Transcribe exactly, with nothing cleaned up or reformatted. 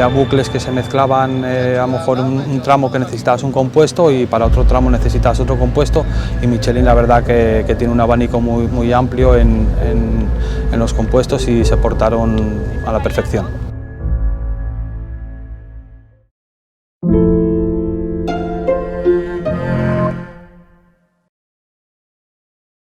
Bucles que se mezclaban, eh, a lo mejor un, un tramo que necesitabas un compuesto y para otro tramo necesitabas otro compuesto, y Michelin la verdad que, que tiene un abanico muy, muy amplio en, en, en los compuestos y se portaron a la perfección.